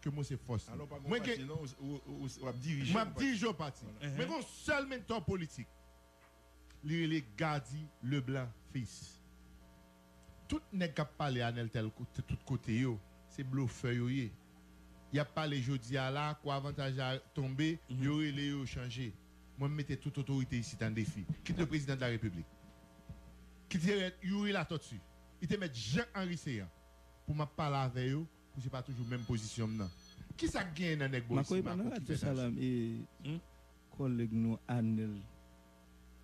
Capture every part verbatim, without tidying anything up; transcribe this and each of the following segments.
ke mwen se fòs li. Alò, pa gen yon pati, non, ou, ou, ou, w ap dirije yon pati. M ap dirije yon pati. Mwen gen yon sèl mentò politik. Li rele Gardy Leblanc Fils. Tout nèg k ap pale Anèl tèl kote, tout kote yo, se blofè yo ye. Y ap pale jodi a la, kou avantaj la tonbe, yo rele yo chanje. Mwen, m mete tout otorite isit an defi. Kit le président de la République. Kit Youri Latortue. Li te mèt Jean Henry Céant. Pou m ap pale avè yo, pou se pa toujou menm pozisyon m nan. Kisa k genyen nan nèg bò isi Mako ki fè sa? Kòlèg nou Anèl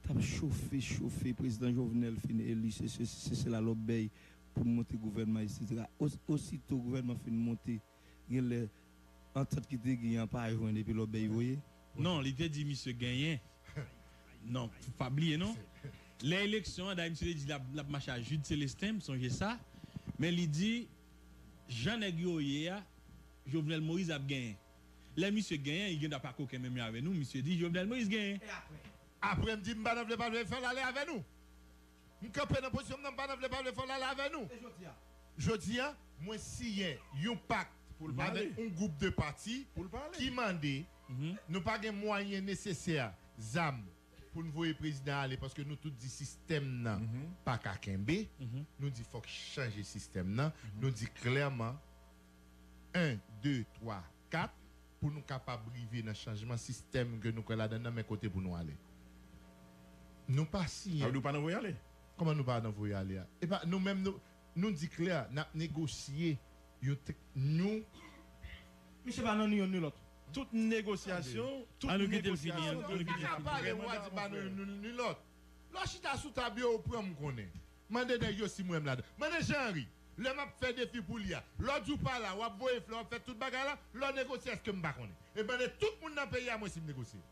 t ap chofe, chofe, prezidan Jovenel fin eli, se, se, se, se la lòbèy pou n monte gouvènman, etsetera. Os-, osito gouvènman fin monte, genlè antant ki te gen an pa jwenn epi lòbèy voye. Non, li te di misye genyen. Non, pa bliye non. Lè eleksyon an, dayè misye te di l ap, l ap mache a Jude Célestin, m sonje sa. Men li di, jan nèg yo ye a, Jovenel Moïse ap genyen. Lè misye genyen, li gendwa pa koken menm jan avè nou, misye di Jovenel Moïse genyen. E apre? Apre m di m pa nan vle pa vle fè l ale avè nou. M kanpe nan pozisyon m nan, m pa nan vle pa vle fè l ale avè nou. E jodi a? Jodi a, mwen siyen yon pak avèk yon gwoup de pati ki mande nou pa gen mwayen nesesè, zam, pou n voye prezidan ale, paske nou tout di sistèm nan pa ka kenbe. Nou di fòk chanje sistèm nan. Nou di klèman, en, de, twa, kat, pou nou kapab rive nan chanjman sistèm ke nou kwè ladan nan, men kote pou nou ale. Nou pa siyen. Sa vle di w pa nan voye ale? Kòman nou pa nan voye ale a? E pa nou menm, nou, nou di klè, n ap negosye yon te-, nou. Misye pa nan ni yonn ni lòt. Tout negosyasyon, tout negosyasyon. Ann nou kite l fini, ann nou kite l fini. Ou pa ka pale, ou a di pa nan yonn ni lòt. Lè w chita sou tab yo, ou pran m konnen. Mande nèg yo si m wè m ladan. Mande Jean Henry. Lè m ap fè defi pou li a. Lè w di w pa la, w ap voye flè, w ap fè tout bagay la. Lè w negosye, èske m pa konnen? E mande tout moun nan peyi a mwen si m negosye.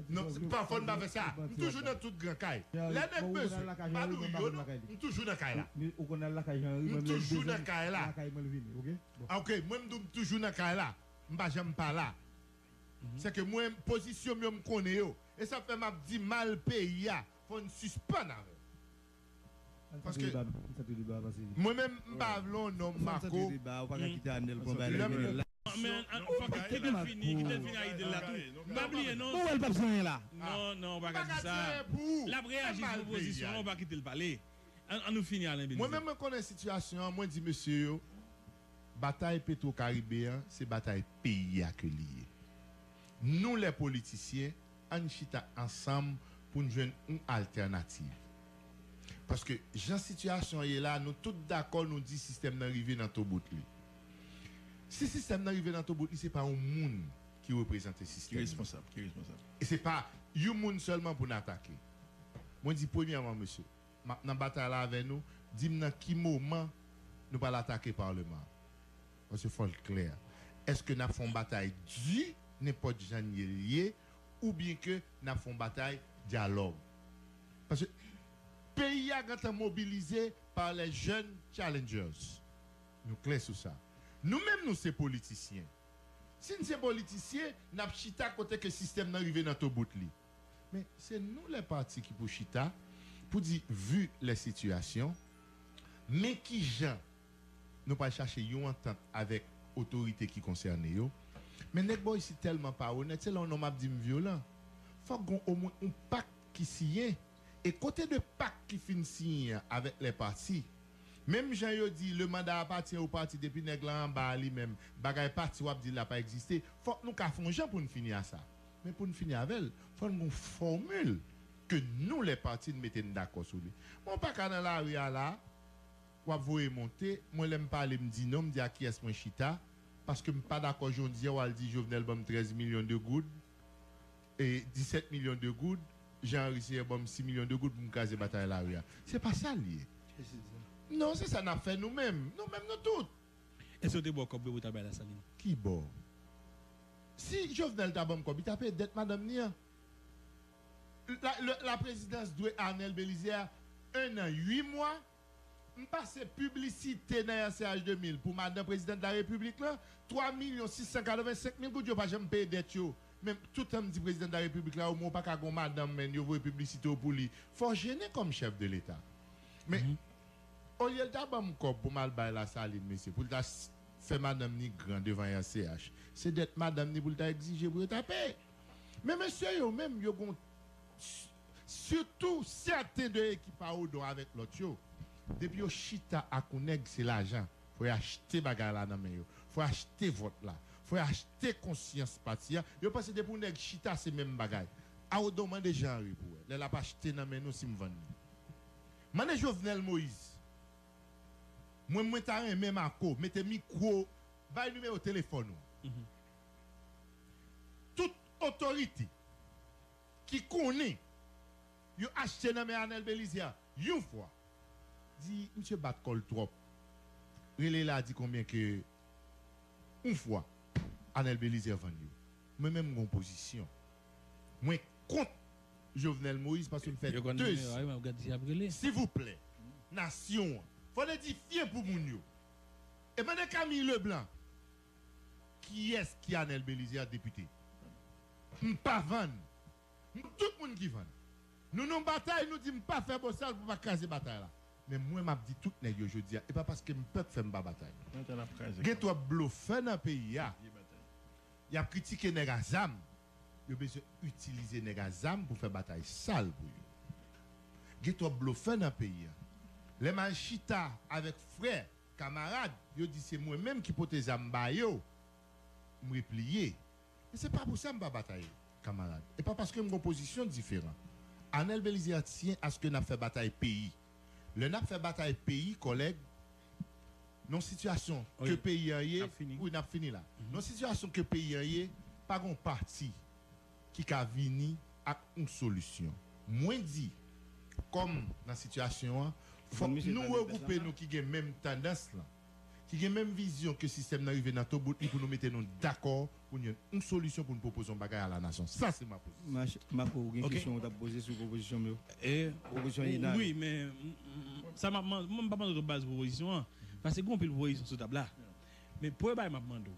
Non, se pa fò n pa fè sa. M toujou nan tout gran kay. Lè nèg bezwen m, m pa di w yo non, m toujou nan kay la. M toujou nan kay la. Ah, ok, mwen m di w m toujou nan kay la. M pa janm pa la. Se ke mwen, pozisyon m yo, m konnen yo. E sa fè m ap di mal peyi a. Fò n sispann avè l. Paske mwen menm, m pa vle yon nonm Mako. Men, men, fòk kite l fini, kite l fini ak ide l la tou. Pa bliye non. Bon, wè l p ap di anyen la. Non, non, ou pa ka di sa. L ap reyaji sou opozisyon an, ou pa kite l pale. Ann, ann nou fini, Alain Belizaire. Mwen menm, mwen konnen sitiyasyon an, mwen di mesye yo, batay Petro Caribe an, se batay peyi a ke li ye. Nou, lè politisyen, ann chita ansanm pou n jwenn yon altènativ. Paske jan sitiyasyon an ye la, nou tout dakò, nou di sistèm nan rive nan to bout li. Si sistèm nan rive nan to bout li, se pa yon moun ki reprezante sistèm nan. Ki responsab, ki responsab. E se pa yon moun sèlman pou n atake. Mwen di premyèman, mesye, m ap nan batay la avè nou, di m nan ki moman nou pral atake Palman an. Paske fò l klè. Èske n ap fè yon batay di, nenpòt jan l ye, l ye, oubyen ke n ap fè yon batay dyalòg? Paske peyi a gentan mobilize par les jeunes challengers. Nou klè sou sa. Nou menm, nou se politisyen. Si n se politisyen, n ap chita kote ke sistèm nan rive nan to bout li. Men se nou lè pati ki pou chita, pou di, vu les situations, men kijan nou pral chache yon antant avèk otorite ki konsène yo. Men nèg bò isit tèlman pa onèt, se lè yon nonm ap di m vyolan. Fòk gen omwen yon pak ki siyen. E kote de pak ki fin siyen an avèk lè pati, menm jan yo di le mandat appartient au parti, depi nèg la anba a li menm, bagay pati w ap di la pa egziste, fòk nou ka fè yon jan pou n fini a sa. Men pou n fini avè l, fò n gen yon fòmil ke nou lè pati n mete n dakò sou li. Mwen pa ka nan lari a la, w ap voye monte, mwen lè m pale m di non, m di ak kiyès mwen chita, paske m pa dakò jodi a w al di Jovenel ban m trèz milyon de goud, e disèt milyon de goud, Jean Henry Ceant ban m sis milyon de goud pou m kraze batay lari a. Se pa sa l ye. Non, se sa n ap fè nou menm. Nou menm nou tout. Èske yo te ba w kòb vre pou w t al bay Lasalin? Ki bò? Si Jovenel ta ban m kòb, li ta peye dèt madanm ni an. La, la, la présidence dwe Arnel Belizaire un an, uit mwa. M pase piblisite nan R C H de mil pou madan prezidan de la repiblik lan, twa milyon sis san katrevensenk mil goud, yo pa janm peye dèt yo. Men toutan m di prezidan de la repiblik la, omwen w pa ka gon madanm, men yo voye piblisite w pou li. Fò w jennen kòm chèf de leta. Men, olye l ta ban m kòb pou m al bay Lasalin, mesye, pou l ta s-, fè madanm ni gran devan R C H. Se dèt madanm ni pou l ta egzije pou yo ta peye. Men mesye yo menm, yo gon, sitou sèten de ekip a Odon avèk lòt yo, depi yo chita ak yon nèg, se lajan. Fò y achte bagay la nan men yo. Fò y achte vòt la. Fò y achte konsyans pati a. Yo panse depi yon nèg chita, se menm bagay. A Odon, mande Jean Henry pou wè. Lè l ap achte nan men nou, si m vann li. Mande Jovenel Moïse. Mwen, mwen ta renmen Marco mete mikwo, bay nimewo telefòn ou. Tout otorite ki konnen yo achte nan men Anèl Belizaire yon fwa, di misye bat kò l twòp. Rele la, di konbyen ke yon fwa Anèl Belizaire vann yo. Mwen menm, m gon pozisyon. Mwen kont Jovenel Moïse paske m fè Yo konn de nimewo a, wi, m ap gade si y ap rele. Silvouplè, nasyon an, fò n edifye pou moun yo. E mande Camille Leblanc, kiyès ki Anèl Belizaire depite? M pa vann. M tout moun ki vann. Nou nan batay, nou di m pa fè bosal pou pa kraze batay la. Men mwen, m ap di tout nèg yo jodi a, e pa paske m pè k fè m pa batay. Gen twòp blofè nan peyi a. Y ap kritike nèg a zam. Yo bezwen itilize nèg a zam pou fè batay sal pou yo. Gen twòp blofè nan peyi a. Lè m al chita avèk frè, kamarad, yo di se mwen menm ki pote zam ba yo. M repliye. E se pa pou sa m pa batay, kamarad. E pa paske m gon pozisyon diferan. Anèl Belizaire tyen aske n ap fè batay peyi. Lè n ap fè batay peyi, kòlèg, nan sitiyasyon ke peyi an ye, wi, n ap fini la. Nan sitiyasyon ke peyi an ye, pa gon pati ki ka vini ak yon solisyon. Mwen di, kòm nan sitiyasyon an, fòk nou regwoupe nou ki gen menm tandans lan, ki gen menm vizyon ke sistèm nan rive nan to bout li pou nou mete nou dakò pou n jwenn yon solisyon pou n pwopoze yon bagay a la nasyon. Sa se ma pozisyon. Mach-, Marco, ou gen Ok. kesyon ou t ap poze sou pwopozisyon m yo? E, Pwopozisyon wi, Inal. Wi, men, m, m, sa m ap man-, mwen m pa mande w baz pwopozisyon an, paske gen anpil pwopozisyon sou tab la. Men premye bagay m ap mande w,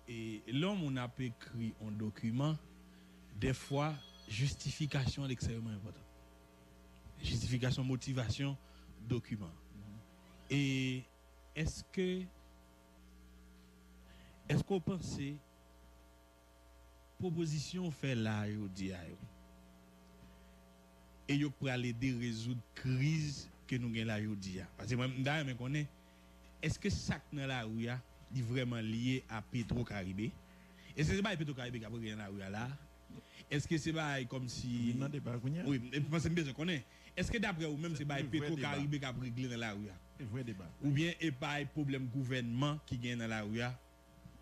e, lè yon moun ap ekri yon dokiman, dèfwa, jistifikasyon an ekstrèmman enpòtan. Jistifikasyon, motivasyon dokiman. E èske, èske w panse pwopozisyon w fè la a jodi a yo, e yo k pral ede rezoud kriz ke nou gen la jodi a? Paske mwen, m ta renmen konnen, èske sa k nan lari a, li vrèman lye a Petro Caribe? Èske se bagay Petro Caribe k ap regle nan lari a la a? Èske se bagay kòmsi Vin nan deba kounye a. Wi, m panse m bezwen konnen. Èske daprè ou menm se bagay Petro Caribe k ap regle nan lari a? Se vrè deba. Oubyen e bagay pwoblèm gouvènman ki gen nan lari a?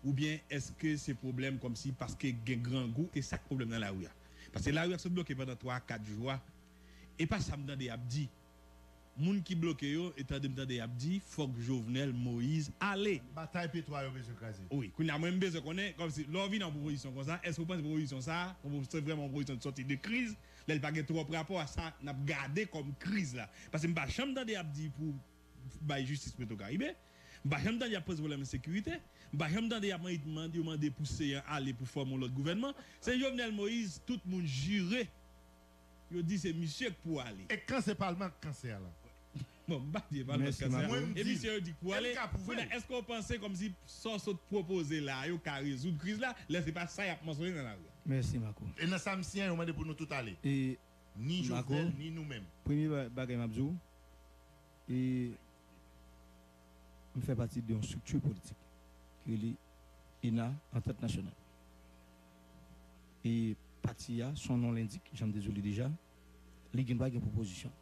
Oubyen èske se pwoblèm kòmsi paske gen grangou, e sa k pwoblèm nan lari a? Paske lari a sot bloke pandan twa a kat jou a, e pa sa m tande y ap di. Moun ki bloke yo, e tande m tande y ap di, fòk Jovenel Moïse ale. Batay Petro a yo bezwen kraze. Wi, kounye a mwen m bezwen konnen, kòmsi, lè w vin ak yon pwopozisyon konsa, èske w panse pwopozisyon sa a, se vrèman yon pwopozisyon ki sòti de kriz, lè l pa gen twòp rapò a sa n ap gade kòm kriz la? Paske m pa janm tande y ap di pou bay jistis Petro Caribe. M pa janm tande y ap poze pwoblèm ensekirite. M pa janm tande y ap mande, yo mande pou Seyan ale pou fòme yon lòt gouvènman. Se Jovenel Moïse, tout moun jire. Yo di se misye k pou ale. E kan se palman k kansè a la? Bon, m pa di e palman k kansè a. E misye yo di k pou ale. Kounye a, èske w panse kòmsi sa w sot pwopoze la a, yo ka rezoud kriz la, lè se pa sa y ap mansyone nan lari a? Mèsi, Marco. E nan sa m siyen, yo mande pou nou tout ale. E Ni Jovenel, ni nou menm. Premye ba-, bagay m ap di w, e, m fè pati de yon estrikti politik ki rele ENA, Antant Nasyonal. E pati a, son non lendik, jan m te di w li deja, li gen dwa gen pwopozisyon.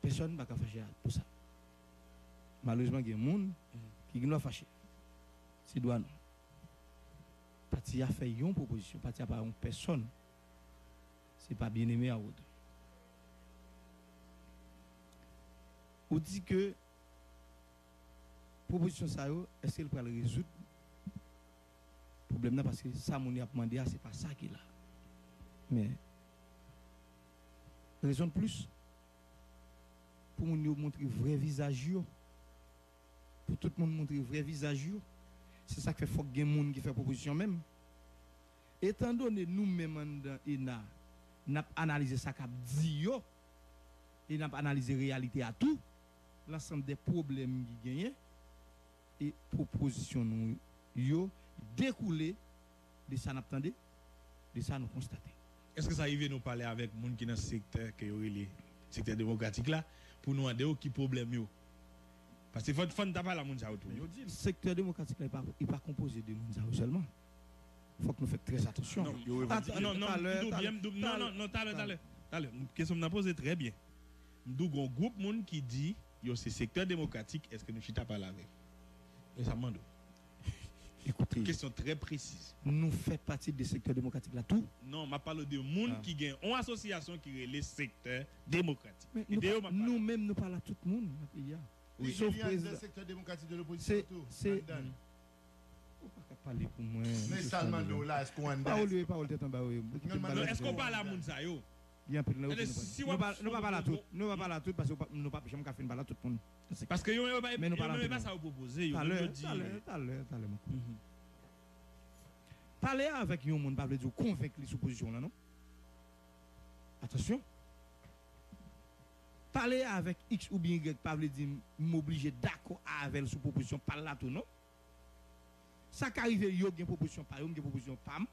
Pèsonn pa ka fache a pou sa. Malerezman, gen moun ki gen dwa fache. Se dwa nou. Pati a fè yon pwopozisyon. Pati a pa yon pèsonn. Se pa Bien-Aimé Harold. Ou di ke pwopozisyon sa yo, èske l pral rezoud pwoblèm nan? Paske sa moun yo ap mande a, se pa sa ki la. Men, rezon de plis, pou moun yo montre vrè vizaj yo, pou tout moun montre vrè vizaj yo, se sa k fè fòk gen moun ki fè pwopozisyon menm. Etandone nou menm anndan ENA, n ap analize sa k ap di yo, e n ap analize reyalite a tou, lansanm de pwoblèm ki genyen, e pwopozisyon nou yo dekoule de sa n ap tande, de sa nou konstate. Èske sa rive nou pale avèk moun ki nan sektè ke yo rele sektè demokratik la pou nou mande yo ki pwoblèm yo? Paske fò, fò n ta pale a moun sa yo tou. Yo di l. Sektè demokratik la, li pa, li pa konpoze de moun sa yo sèlman. Fòk nou fè trè atansyon. Non, yo revandike. Non, non, talè, m di w byen, m di w, non, non, non, talè, talè, talè. Kesyon m nan poze trè byen. M di w gen yon gwoup moun ki di yo se sektè demokratik, èske nou chita pale avè yo? E sa m mande w. Ekoute, kesyon trè presiz. Nou fè pati de sektè demokratik la tou. Non, m ap pale w de moun ki gen yon asosyasyon ki rele sektè demokratik. E de yo m ap pale. Nou menm nou pale a tout moun nan peyi a. Sof prezidan. Sektè demokratik de lopozisyon tou. Se, se, Ou pa ka pale pou mwen. Men sa l mande w la, èske w anndan? Pawòl yo e pawòl tèt anba yo. Non, èske w pale a moun sa yo? Gen anpil nan yo ke nou pa. Nou pa pale a tout. Nou pa pale a tout paske nou p ap janm ka fin pale a tout moun. Paske yo menm e pa sa yo pwopoze. Yo menm yo di. Talè, talè, talè, talè, mwen. Pale avèk yon moun pa vle di w konvenk li sou pozisyon w lan, non. Atansyon. Pale avèk X oubyen Y pa vle di m oblije dakò avè l sou pwopozisyon pa l la tou, non. Sa ka rive yo gen pwopozisyon pa yo, m gen pwopozisyon pa m,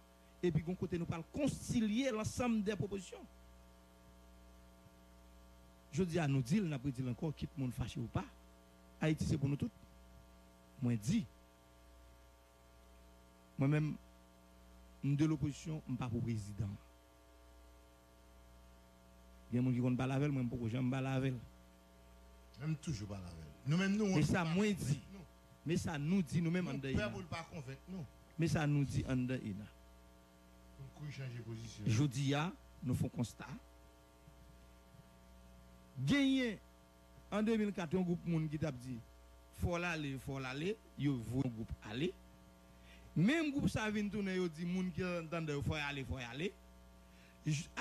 epi gon kote nou pral konsilye lansanm de pwopozisyon. Jodi a nou di l, n ap redi l ankò, kit moun fache ou pa, Ayiti se pou nou tout. Mwen di, mwen menm, m de lopozisyon, m pa pou prezidan. Gen moun ki konn pale avè l, mwen m poko janm pale avè l. Men m toujou pale avè l. Nou menm nou wont. Men sa mwen di. Men sa nou di nou menm anndan ENA. Nou pè pou l pa konvenk nou. Men sa nou di anndan ENA. Pou l kouri chanje pozisyon. Jodi a, nou fè yon konsta. Genyen An de mil kat, yon gwoup moun ki t ap di, fò l ale, fò l ale, yo voye yon gwoup ale. Menm gwoup sa a vin tounen, yo di moun ki anndan yo, fò y ale, fò y ale.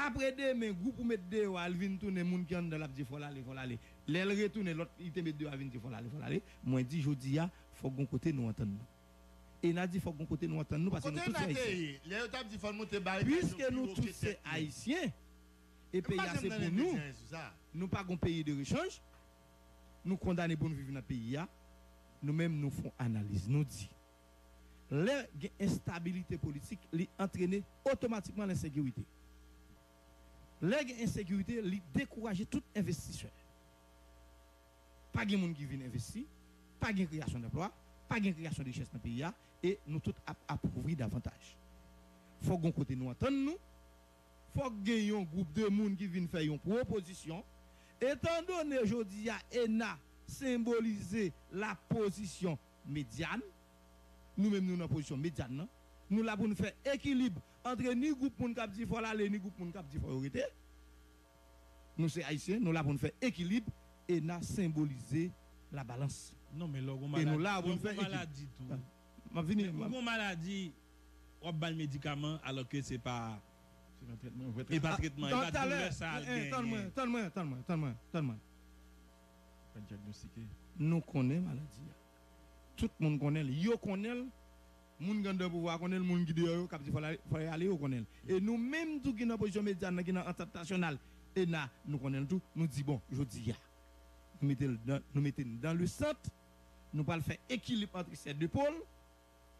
Apre demen, gwoup ou met deyò a, l vin tounen, moun ki anndan l ap di, fò l ale, fò l ale. Lè l retounen, lòt li te met deyò a vin di, fò l ale, fò l ale. Mwen di, jodi a, fòk gon kote nou antann nou. ENA di, fòk gon kote nou antann nou, paske nou tout se Ayisyen. Kote ENA te ye? Lè yo t ap di, fò n monte barikad yo pi wo ke tèt nou. Piske nou tout se Ayisyen, e peyi a se pou nou. Nou pa gon peyi de rechanj. Nou kondane pou n viv nan peyi a. Nou menm nou fè yon analiz. Nou di, lè gen enstabilite politik, li antrene otomatikman lensekirite. Lè gen ensekirite, li dekouraje tout envestisè. Pa gen moun ki vin envesti, pa gen kreyasyon danplwa, pa gen kreyasyon de richès nan peyi a, e nou tout ap apovri davantaj. Fòk gon kote nou antann nou, fòk gen yon gwoup de moun ki vin fè yon pwopozisyon. Etandone jodi a ENA senbolize lapozisyon medyàn, nou menm nou nan pozisyon medyàn nan. Nou la pou n fè ekilib antre ni gwoup moun k ap di fò l ale, ni gwoup moun k ap di fò yo rete. Nou se Ayisyen, nou la pou n fè ekilib. ENA senbolize labalans. Non, men lè w gon maladi, lè w gon maladi tou. M ap vini. Lè w gon maladi, w ap ba l medikaman alòske se pa, e pa tretman, e pa doulè sa l genyen. Tann mwen, tann mwen, tann mwen, tann mwen, tann mwen. Pa dyagностike. Nou konnen maladi a. Tout moun konnen l, yo konnen l. Moun ki anndan pouvwa a konnen l, moun ki deyò yo k ap di fò l ale, fò l ale, yo konnen l. E nou menm tou ki nan pozisyon medyàn nan, ki nan antant nasyonal, ENA, nou konnen l tou, nou di, bon, jodi a, nou mete l dan, nou mete n dan le sant, nou pral fè ekilib ant sè de pol,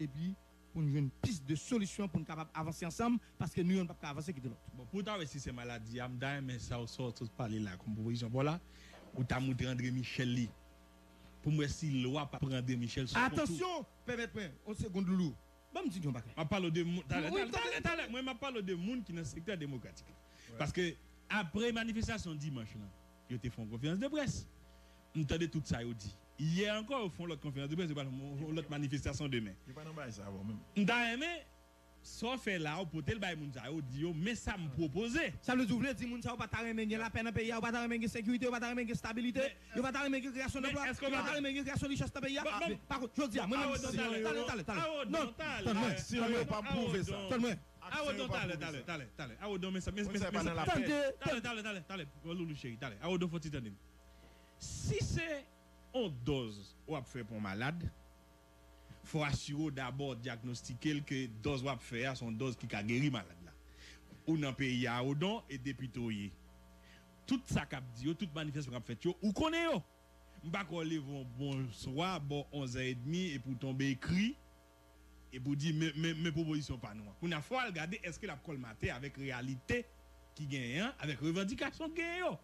epi pou n jwenn pis de solisyon pou n kapab avanse ansanm, paske nou youn p ap ka avanse kite lòt. Bon, pou w ta wè si se maladi a, m ta renmen sa w, sa w sot pale la kòm pwopozisyon pa w la, ou ta montre André Michel li. Pou m wè si lwa pa pran André Michel sou kont ou. Atansyon, pèmèt mwen, yon segonn Loulou. Ban m di n yon bagay. M ap pale w de moun, talè, talè, talè, talè, mwen m ap pale w de moun ki nan sektè demokratik la. Paske apre manifestasyon dimanch lan, yo te fè yon konferans de près. M tande tout sa yo di. Yè ankò, yo fè yon lòt konferans de près, yo pral fè yon lòt manifestasyon demen. Yo pa nan bagay sa avè w menm. M ta renmen sa w fè la, ou pote l bay moun sa yo, ou di yo, men sa m pwopoze. Sa vle di, ou vle di moun sa yo pa ta renmen gen lapè nan peyi a, yo pa ta renmen gen sekirite, yo pa ta renmen gen estabilite, yo pa ta renmen gen kreyasyon danplwa, yo pa ta renmen gen kreyasyon richès nan peyi a? Men, pa kont, jodi a, mwen menm si, talè, talè, talè, talè. Non, tann mwen, tann mwen, tann mwen. Awodon, talè, talè, talè, talè. Awodon, men sa, men, men, men sa. Tande, talè, talè, talè, talè. Loulou cheri, talè. Awodon, fò w ti tande m. Si se yon dòz w ap fè pou yon malad, fò w asire w dabò, dyagnostike l ke dòz w ap fè a se yon dòz ki ka geri malad la. Ou nan peyi a, Odon, e depite w ye. Tout sa k ap di yo, tout manifestasyon k ap fèt yo, ou konnen yo. M pa kwè w leve yon bonswa bò onz è edmi epi w tonbe ekri, epi w di, men, men, men pwopozisyon pa nou an. Kounye a, fò w al gade èske l ap kòlmate avèk reyalite ki genyen an, avèk revandikasyon k genyen yo.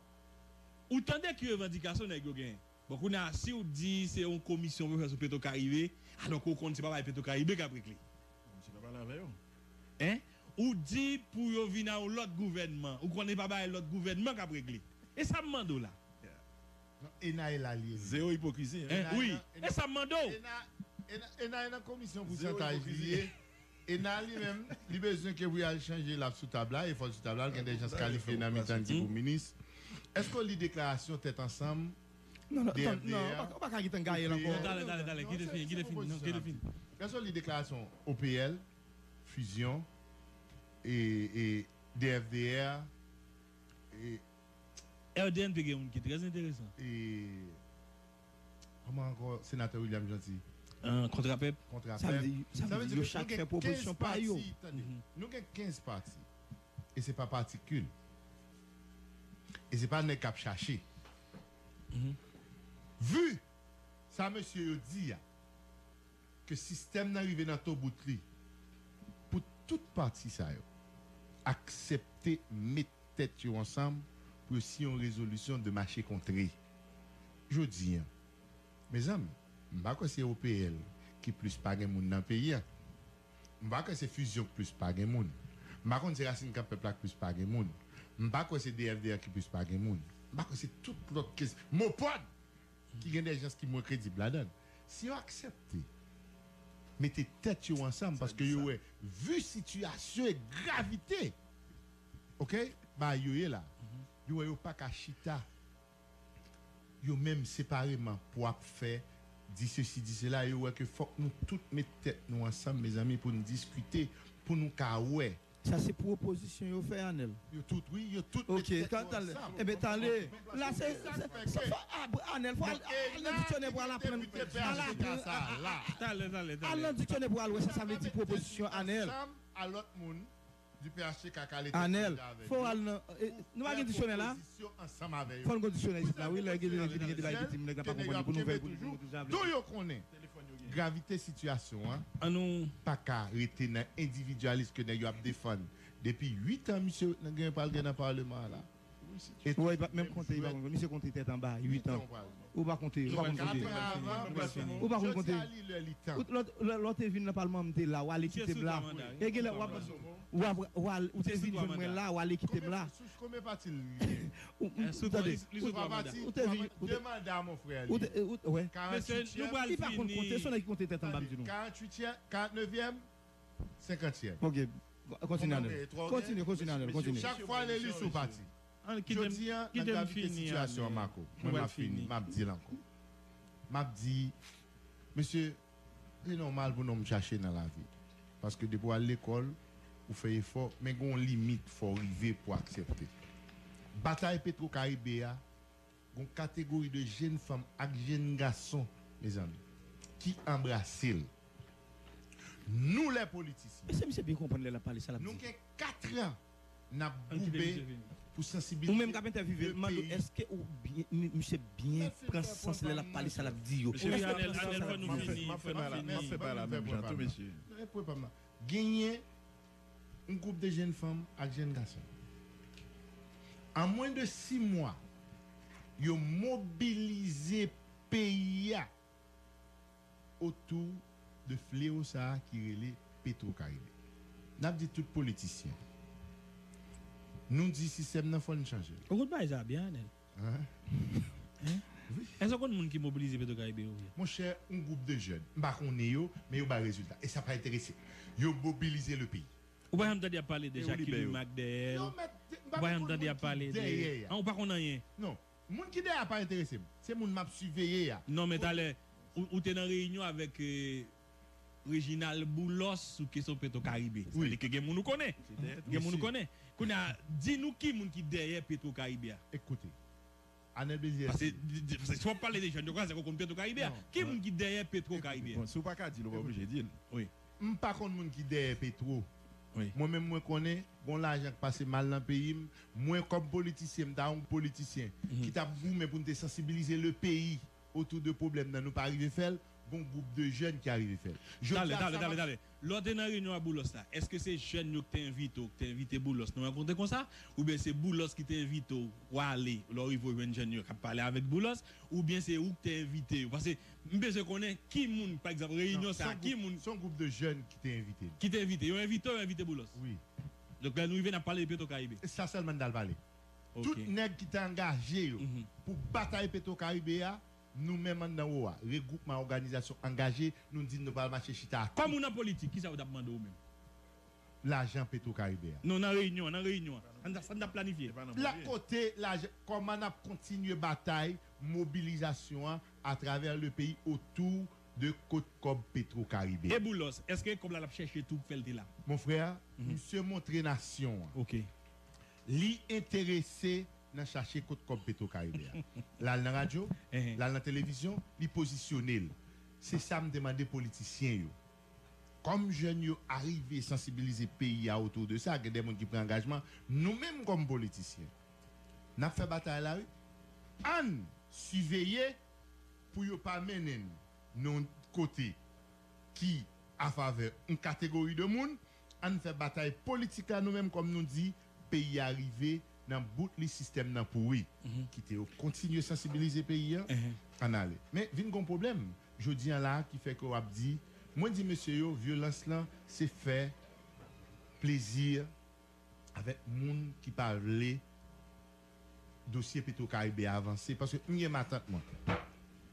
Ou tande ki revandikasyon nèg yo genyen. Bon, kounye a, si w di se yon komisyon pou fè sou Petro Caribe, alò ke w konn se pa bagay Petro Caribe k ap regle. Misye pa pale avè yo. Hein? Ou di pou yo vin a yon lòt gouvènman. Ou konnen pa bagay lòt gouvènman k ap regle. E sa m mande w la. Non, ena e la li ye. Zero ipokrizi. Hein? Wi. E sa m mande w. Ena, ena, ena, ena komisyon pousantaj li ye. Ena li menm, li bezwen ke pou y al chanje l ap sou tab la, e fò l sou tab la, l gen de jan kalifye nan mitan ki pou minis. Èske w li deklarasyon tèt ansanm? Non, non, non, ou pa ka gentan gaye l ankò. Talè, talè, talè, kite fini, kite fini, non, kite fini. Èske w li deklarasyon O P L, Fusion, e, e D F D R, e. R D N P gen moun ki trè enteresan. E. Kòman ankò senatè William Jeanty? Kontrapèp. Kontrapèp. Sa vle di, sa vle di yo chak fè pwopozisyon pa yo. Nou gen kenz pati. E se pa patikil. E se pa nèg k ap chache. Vu sa mesye yo di a, ke sistèm nan rive nan tobout li, pou tout pati sa yo aksepte met tèt yo ansanm pou yo siyen yon rezolisyon de mache kontre. Jodi a, mezanmi, m pa kwè se O P L ki plis pa gen moun nan peyi a. M pa kwè se Fusion k plis pa gen moun. M pa konn se Rasin Kanpèp la k plis pa gen moun. M pa kwè se D F D R ki plis pa gen moun. M pa kwè se tout lòt ke MOPOD ki gen de jans ki mwen kredib ladan l. Si yo aksepte mete tèt yo ansanm, paske yo wè, vi sitiyasyon e gravite, oke, bagay yo ye la, yo wè yo pa ka chita yo menm separeman pou ap fè di sesi, di sela, yo wè ke fòk nou tout met tèt nou ansanm, mezanmi, pou n diskite, pou nou ka wè. Sa se pwopozisyon yo fè, Anèl. Yo tout, wi, yo tout met tèt yo ansanm. Ebyen, talè. La, se, se, se, fò, Anèl, fò al, al nan diksyonè pou al aprann. Al aprann. Al nan diksyonè pou al wè sa sa vle di pwopozisyon, Anèl. A lòt moun. Di P H T K ka ale tèt chanje avè yo. Anèl, fò w al nan. Nou pa gen diksyonè la? Fò n gen diksyonè isit la, wi. Lè gen de, gen de bagay ki di m, nèg la pa konprann li pou nouvèl, pou li, pou nou deja vle. Dou yo konnen gravite sitiyasyon an pa ka rete nan endividyalis ke nèg yo ap defann depi uit an, misye nan gen pral gen nan palman an la. Ou pa menm konte, li pa konn konte. Misye konte tèt anba, uit an. Ou pa konte, ou pa konn konte. Ou pa konn konte. Lè w te vin nan palman, m te la, w ale kite m la. E genlè w ap, w ap, w al, ou te vin jwenn mwen la, w ale kite m la. Konbyen pati l gen? Tande. Ou te vin, ou te, ou te, ou te, wè. Li pa konn konte, se yon nèg ki konte tèt anba, m di nou. Karanntuityèm, karantnevyèm, senkantyèm. Ok. Kontinye, Anèl. Kontinye, kontinye, Anèl, kontinye. Chak fwa l eli sou pati. Jodi a, nan gravite sitiyasyon an, Marco, mwen m ap fini, m ap di l ankò. M ap di, mesye, li nòmal pou nonm chache nan lavi. Paske depi w al lekòl, ou fè efò, men gen yon limit fò w rive pou w aksepte. Batay Petro Caribe a, gen yon kategori de jenn fanm ak jenn gason, mezanmi, ki anbrase l. Nou, lè politisyen. Mesye, misye byen konprann lè l ap pale sa l ap di. Nou gen kat an n ap goumen pou sansibilize. Ou menm k ap entèvyouve l, m mande w, èske ou byen, misye byen pran sans lè l ap pale sa l ap di yo? Èske l ap pran sans sa l ap di yo? M ap fè bagay la menm jan tou, mesye. Genyen yon gwoup de jenn fanm ak jenn gason. An mwen de sis mwa, yo mobilize peyi a otou de flewo sa a ki rele Petro Caribe. N ap di tout politisyen, nou di sistèm nan fò n chanje l. Ou konn bagay sa a byen, Anèl. Èske w konn moun ki mobilize Petro Caribe yo vre? Monchè, yon gwoup de jèn. M pa konnen yo, men yo bay rezilta. E sa pa enterese m. Yo mobilize le peyi. Ou pa janm tande y ap pale de Jacqueline Mac dèyè l? Ou pa janm tande y ap pale de. An, ou pa konn anyen? Non. Moun ki dèyè a pa enterese m. Se moun m ap siveye a. Non, men talè, ou te nan reyinyon avèk Reginald Boulos sou kesyon Petro Caribe. Sa vle di ke gen moun ou konnen. Gen moun ou konnen. Kounye a, di nou ki moun ki dèyè Petro Caribe a. Ekoute. Anèl Belizaire. Paske, paske si w ap pale de jèn yo konsa, se ke w konn Petro Caribe a. Ki moun ki dèyè Petro Caribe a? Bon, si w pa ka di l, ou pa oblije di l. Wi. M pa konn moun ki dèyè Petro. Wi. Mwen menm, mwen konnen, gen yon lajan k pase mal nan peyi m. Mwen, kòm politisyen, m ta yon politisyen ki t ap goumen pou n te sansibilize le peyi. otou de pwoblèm nan, nou pa rive fè l, gon gwoup de jèn ki arive fè l. Jodi Talè, a, talè, sa talè, pa talè. Lè w te nan reyinyon a Boulos la, èske se jèn yo ki te envite w, ki te envite Boulos nan rankontre konsa? Oubyen se Boulos ki te envite w, w ale, lè w rive w jwenn jèn yo k ap pale avèk Boulos? Oubyen se ou ki te envite yo? Paske m bezwen konnen ki moun, pa egzanp, reyinyon sa, ki moun. Se yon gwoup de jèn ki te envite m. Ki te envite? Yo envite w, yo envite Boulos? Wi. Donk lè nou rive n ap pale de Petro Karibe. E sa sèlman n t al pale. Ok. Tout nèg ki te angaje yo pou batay Petro Karibe a, nou menm anndan O A, regwoupman òganizasyon angaje, nou di n nou pral mache chita ak Kòm ou nan politik, kisa yo t ap mande w menm? Lajan Petro Karibe a. Non, nan reyinyon, nan reyinyon. Sa n t ap, sa n t ap planifye. La kote lajan, kòman n ap kontinye batay mobilizasyon an atravè le peyi otou de kot kòb Petro Karibe E a. Boulos, èske kòb la l ap chèche tou k fè l te la? Mon frè, misye montre nasyon an. Ok. Li enterese nan chache kot kòb Petro Karibe a. L al nan radyo, Ehe. l al nan televizyon, li pozisyone l. Se sa m te mande politisyen yo. Kòm jèn yo arive sansibilize peyi a otou de sa, gen de moun ki pran angajman, nou menm kòm politisyen, n ap fè batay la, wi. Ann siveye pou yo pa mennen n nan yon kote ki a favè yon kategori de moun. Ann fè batay politik la nou menm, kòm nou di, peyi a rive nan bout li, sistèm nan pouri. Kite yo kontinye sansibilize peyi a, ann ale. Men vin gon pwoblèm jodi a la ki fè ke w ap di, mwen di mesye yo, vyolans lan se fè plezi avèk moun ki pa vle dosye Petro Karibe a avanse, paske m gen matant mwen,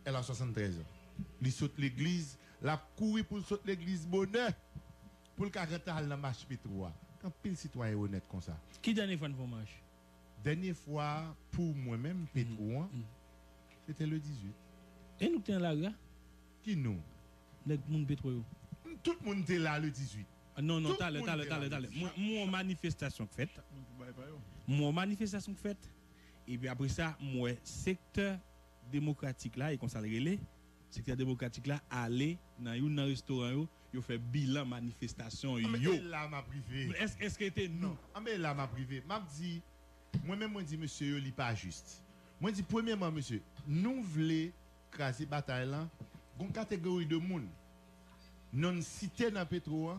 elle a soixante-treize ans, li sot legliz, l ap kouri pou l sot legliz bonè pou l ka rantre al nan mach Petro a. Gen anpil sitwayen onèt konsa. Ki dènye fwa n fè yon mach? Dènye fwa pou mwen menm, Petro an, se te le dizuit. E nou k te nan lari a? Ki nou? Nèg moun Petro yo. Tout moun te la le dizuit. Non, non, Tout talè, moun talè, te talè, la talè. le Mwen, mwen wè manifestasyon k fèt. Moun pou bay pa yo. Mwen wè manifestasyon k fèt. Epi apre sa, mwen wè sektè demokratik la, e konsa l rele, sektè demokratik la ale nan youn nan restoran yo, yo fè bilan manifestasyon Anben yo. e la m ap rive. Èske, èske te nou? Non, anben e la m ap rive. M ap di, mwen menm mwen di mesye yo li pa jis. Mwen di premyèman mesye, nou vle kraze batay lan, gon kategori de moun non n site nan Petro an,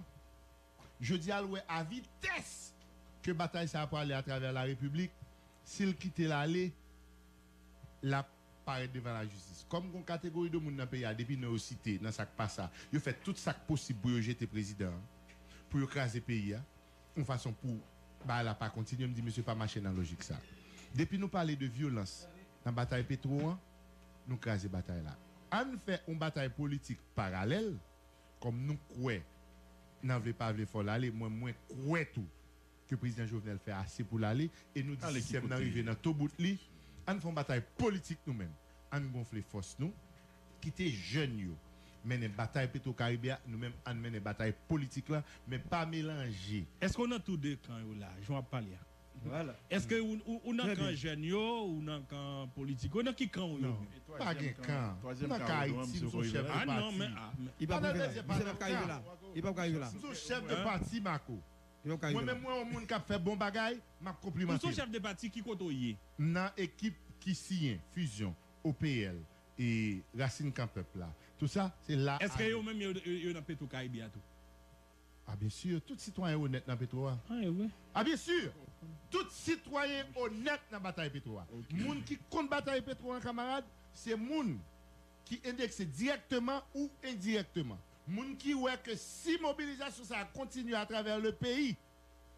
jodi a l wè a vitès ke batay sa a prale atravè la repiblik, si l kite l ale, l ap parèt devan lajistis. Kòm gon kategori de moun nan peyi a, depi non yo site nan sa k pa sa, yo fè tout sa k posib pou yo jete prezidan an, pou yo kraze peyi a, yon fason pou bagay la pa kontinye, m di mesye pa mache nan lojik sa. Depi nou pale de vyolans nan batay Petro an, nou kraze batay la. Ann fè yon batay politik paralèl, kòm nou kwè nan vle pa vle fò l ale, mwen mwen kwè tou ke prezidan Jovenel fè ase pou l ale, e nou di sistèm nan rive nan to bout li. Ann fè yon batay politik nou menm. Ann gonfle fòs nou. Kite jèn yo mennen batay Petro Karibe a, nou menm ann mennen batay politik la, men pa melanje. Èske w nan tou de kan yo la, jan w ap pale a? Vwala. Èske ou, ou, ou nan kan jèn yo, ou nan kan politik yo, nan ki kan ou ye? Non, pa gen kan. Nan ka Ayiti, m se yon chèf de Ah non, pati. Men, ah, men. Li p ap rive la. Misye p ap ka rive la. Li p ap ka rive la. M se yon chèf de pati, Marco. Li p ap ka rive Mwen la. Menm mwen yon moun k ap fè bon bagay, m ap Ou se konplimante yon l. chèf de pati, ki kote w ye? M nan ekip ki siyen fizyon O P L e Rasin Kan Pèp la. Tou sa, se la. Èske yo menm yo, yo, yo nan Petro Karibe a tou? Ah, byen si, tout sitwayen onèt nan Petro a. Ah, e vre. Ah, byen si, tout sitwayen onèt nan batay Petro a. Moun ki kont batay Petro an, kanmarad, se moun ki endekse dirèkteman ou endirèkteman. Moun ki wè ke si mobilizasyon sa a kontinye atravè le peyi,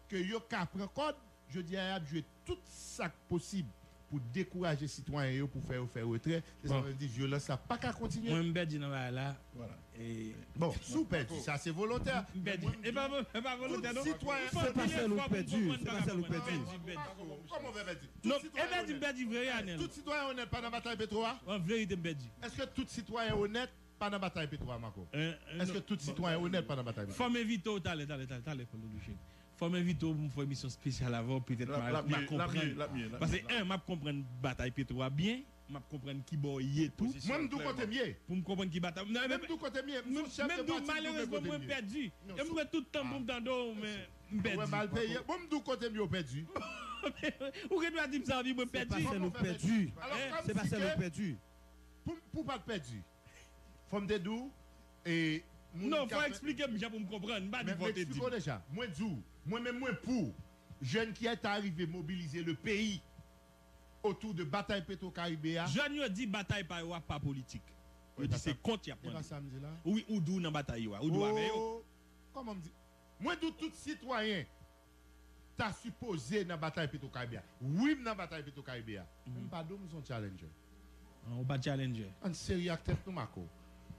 ke yo ka pran kòd, jodi a y ap jwe tout sa k posib pou dekouraje sitwayen yo, pou fè yo fè retrè. Se sa vle di vyolans la pa ka kontinye. Mwen, m pèdi nan bagay la. Vwala. E Bon, si w pèdi, sa se volontè. M pèdi. E pa, e pa volontè, non. Tout sitwayen Fò Se pa m sèl ou fò m pèdi, konprann se pa bagay sèl ou mwen. pèdi. M pèdi, m pèdi. Kòman w fè pèdi? Non, e pèdi, m pèdi vre, Anel. Tout sitwayen onèt pa nan batay Petro a? An verite, m pèdi. Èske tout sitwayen onèt pa nan batay Petro a, Marco? Eh, eh, Èske non. Tout sitwayen onèt pa nan batay Petro a? Fò m envite w talè, talè, talè, talè, talè, Paulo Duché. Fò m envite w pou m fè emisyon espesyal avè w, petèt L ap, ma, l ap ma miye, l ap miye, konprann. l ap miye, l ap Paske, miye. en, m ap konprann batay Petro a byen, m ap konprann ki bò w ye tou. Pozisyon Mwen, m di w kote m ye. Pou m konprann ki batay. Non, Mwen, m di w kote m ye. M se yon chèf de Menm tou, pati, m di w malerezman, kote mwen m ye. pèdi. Non, E m pran tout tan pou m tande w, men m Ou pèdi. wè mal peye. Bon, m di w kote m ye, w pèdi. Ou gen dwa di m sa, wi, mwen Se pa pèdi. sèl ou pèdi. Alò, Eh? kòm Se pa si sèl ke ou pèdi. Pou, pou pa t pèdi, fò m te di w, e, moun Non, k fò ap fè eksplike m jan pou m konprann. M pa di Men, fò m te di eksplike w m. deja. Mwen di w, mwen menm mwen pou jèn ki ta rive mobilize le peyi otou de batay Petro Karibe a. Jèn yo di batay pa yo a pa politik. Yo E di pa se sa, kont y ap e pa mande. sa m di la. Wi, ou di w nan batay yo a. Ou di w avè yo. Oh, kòman m di? Mwen di w tout sitwayen ta sipoze nan batay Petro Karibe a. Wi, m nan batay Petro Karibe a. Men m pa di w m se yon challenger. Ah, ou pa challenger. Ann serye ak tèt nou, Marco.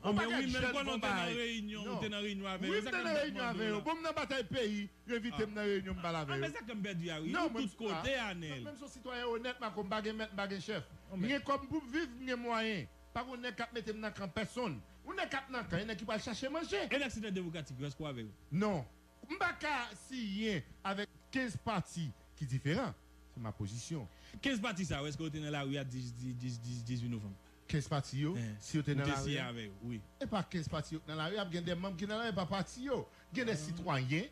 Ah, men wi, men konnen w te nan reyinyon, ou te nan reyinyon avè yo. Wi, m te nan reyinyon avè yo. Bon, m nan batay peyi, yo envite m nan reyinyon, m pale avè yo. Ah, men sa ke m pèdi a, wi. Non, mwen, tout kote, Anèl. Mwen menm se yon sitwayen onèt, Marco, m pa gen mèt, m pa gen chèf. M gen kòb pou m viv, m gen mwayen. Pa gen nèg k ap mete m nan kan pèsonn. Yon nèg k ap nan kan, yon nèg ki pral chache manje. E lè se nan demokratik yo, èske w avè yo? Non. M pa ka siyen avèk kenz pati ki diferan. Se ma pozisyon. Kenz pati sa yo, èske yo te nan lari a dis, dis, dis, dis, dizuit novanm? Kenz pati yo, si yo te nan lari a? Ou te siyen avè yo, wi. E pa kenz pati yo k nan lari a, ap gen de manm ki nan lari a, e pa pati yo. Gen de sitwayen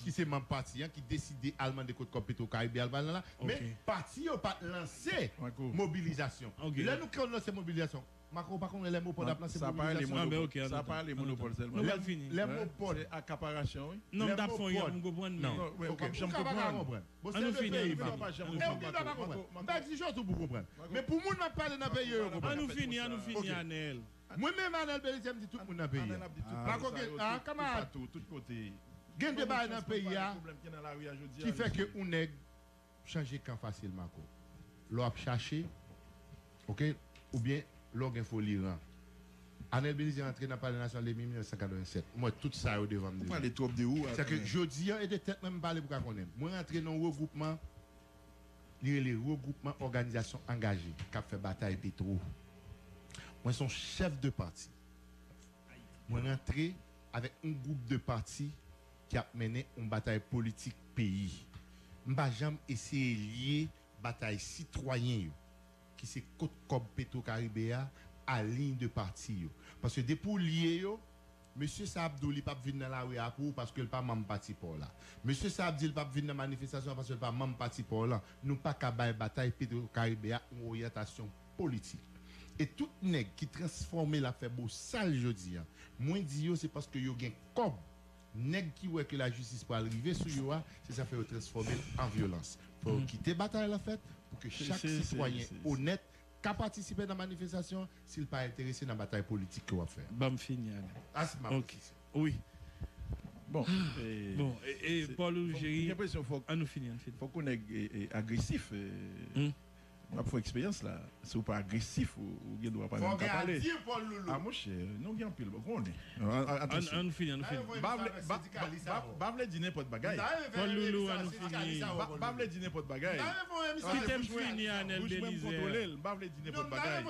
ki se manm pati an, ki deside al mande kot kòb Petro Karibe, al pale la. Men pati yo pa t lanse mobilizasyon. Lè nou konn lanse mobilizasyon, Marco, ou pa konnen lè Mopod ap lanse mobilizasyon? Sa pa rele monopòl. Sa pa rele monopòl sèlman. Nou pral fini. Lè Mopod. Se akaparasyon, wi. Non, m t ap fè yon yòm, m konprann, men. Non, men ou p ap janm konprann. Bon, se le peyi, Marco. E ou gen dwa pa konprann. M pa egzije w tou pou konprann. Men pou moun m ap pale nan peyi yo, yo konprann. An nou fini, an nou fini, Anèl. Mwen menm, Anèl Belizaire, m di tout moun nan peyi a. Marco gen, ah, kanmarad. Gen de bagay nan peyi a ki fè ke yon nèg chanje kan fasil, Marco. Lè w ap chache, oke, oubyen lè w gen foli ran. Anèl Belizaire antre nan Palè Nasyonal depi mil nèf san katrevennsèt. M wè tout sa yo devan m deja. Ou pale twòp de ou. Sèke jodi a, e de tèt mwen m pale pou ka konnen. Mwen rantre nan yon regwoupman, li rele Regwoupman Òganizasyon Angaje, k ap fè batay Petro. Mwen se yon chèf de pati. Mwen rantre avèk yon gwoup de pati ki ap mennen yon batay politik peyi. M pa janm eseye lye batay sitwayen yo, ki se kot kòb Petro Karibe a, a liy de pati yo. Paske depi w lye yo, mesye sa ap di w li p ap vin nan lari a pou ou paske l pa manm pati pa w la. Mesye sa ap di l p ap vin nan manifestasyon an paske l pa manm pati pa w lan. Nou pa ka bay batay Petro Karibe a yon oryantasyon politik. E tout nèg ki transfòme l ap fè bosal jodi a, mwen di yo se paske yo gen kòb. Nèg ki wè ke lajistis pral rive sou yo a, se sa fè yo transfòme l an vyolans. Fò yo kite batay la fèt pou ke chak sitwayen onèt ka patisipe nan manifestasyon si l pa enterese nan batay politik ke w ap fè a. Ban m fini, Anèl. Wi. Bon, bon, e, e, Paul Louis Géry, an nou fini, an nou fini. Fòk ou nèg, e, e, agresif, e, m ap fè eksperyans la. Si w pa agresif, ou, ou gen dwa pa menm ka pale. Fò gen a di, Paul Loulou. A, monchè, nou gen anpil, bon, konnen. An, an, an, an nou fini, an nou fini. M pa vle, m pa, m pa, m pa vle di nenpòt bagay. Paul Loulou, an nou fini. M pa, m pa vle di nenpòt bagay. Kite m fini, Anèl Belizaire. Bouch mwen, m kontwole l, m pa vle di nenpòt bagay.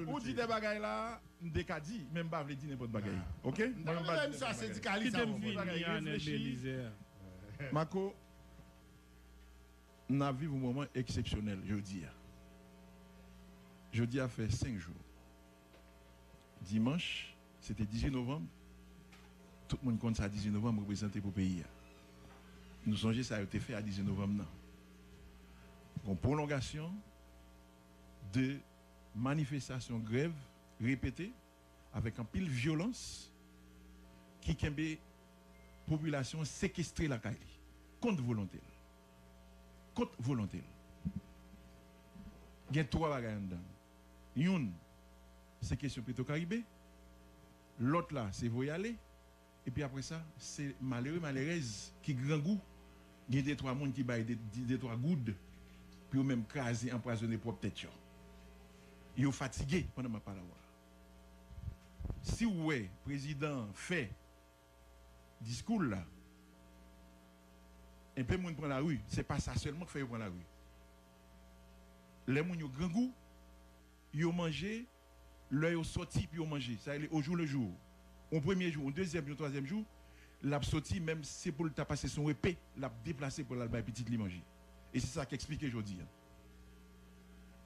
Ou di de bagay la, m te ka di, men m pa vle di nenpòt bagay. Oke? Mwen menm m pa di nenpòt bagay. Kite m fini, Anèl Belizaire. Marco, n ap viv yon moman eksepsyonèl jodi a. Jodi a fè senk jou. Dimanch, se te dizuit novanm. Tout moun konn sa dizuit novanm reprezante pou peyi a. Nou sonje sa yo te fè a dizuit novanm nan. Yon pwolongasyon de manifestasyon, grèv repete avèk anpil vyolans ki kenbe popilasyon an sekestre lakay li kont volonte l. Kont volonte l. Gen twa bagay anndan. Youn, se kesyon Petro Karibe. Lòt la, se voye ale. Epi apre sa, se malere, malerèz ki grangou. Gen de twa moun ki bay de, de, de twa goud pou yo menm kraze, anpwazonnen pwòp tèt yo. Yo fatige pandan m ap pale avè w la. Si w wè prezidan an fè diskou l la, enpe moun pran lari, se pa sa sèlman k fè yo pran lari. Lè moun yo grangou, yo manje, lè yo sòti pou yo manje, sa rele au jour le jour. Yon premye jou, yon dezyèm, yon twazyèm jou, l ap sòti, menm si se pou l ta pase sou yon epe, l ap deplase pou l al bay pitit li manje. E se sa k eksplike jodi a.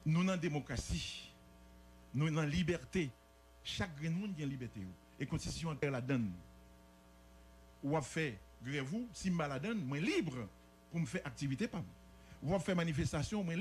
Nou nan demokrasi. Nou nan libète. Chak grenn moun gen libète yo. E konstitisyon an klè ladan l. W ap fè grèv ou, si m pa ladan l, mwen lib pou m fè aktivite pa m. W ap fè manifestasyon, mwen